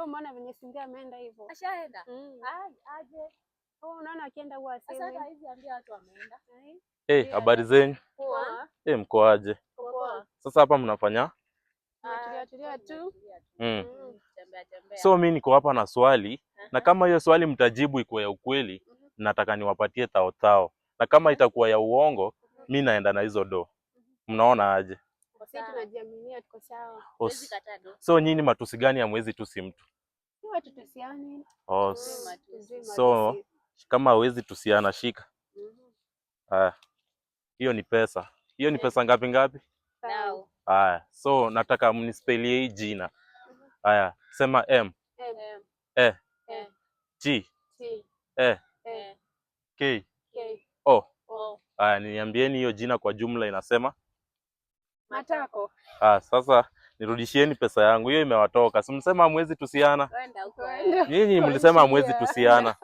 Wewe umeona venye Cynthia ameenda hivyo? Ashaenda. Mm. Ai, aje. Wewe unaona akienda huwa Sasa asemi. hata hizi ambia watu wameenda. Ai, Eh, habari zenyu? poa. Eh, mko aje? Poa. Sasa hapa mnafanya? Tumetulia tulia tu. Tembea tembea. So mi niko hapa na swali, na kama hiyo swali mtajibu ikuwa ya ukweli, nataka niwapatie thao thao, na kama itakuwa ya uongo, mi naenda na hizo do. Mnaona aje? Sisi tunajiaminia, tuko sawa. Huwezi kataa do. So nyinyi matusi gani hamwezi tusi mtu? Si watu tusiane. Oh, Tuzime so matusi. kama hawezi tusiana, shika. Haya, hiyo ni pesa. Hiyo ni pesa ngapi ngapi? Sawa. Now. Haya, so nataka mnispelie hii jina. Haya, sema M M, M, E E, G T, E E, K K, O. O. Haya, niambieni hiyo jina kwa jumla inasema. Matako. Ah, sasa nirudishieni pesa yangu, hiyo imewatoka. Si msema hamwezi tusiana? Kwenda huko. Kwenda. Nyinyi mlisema hamwezi tusiana.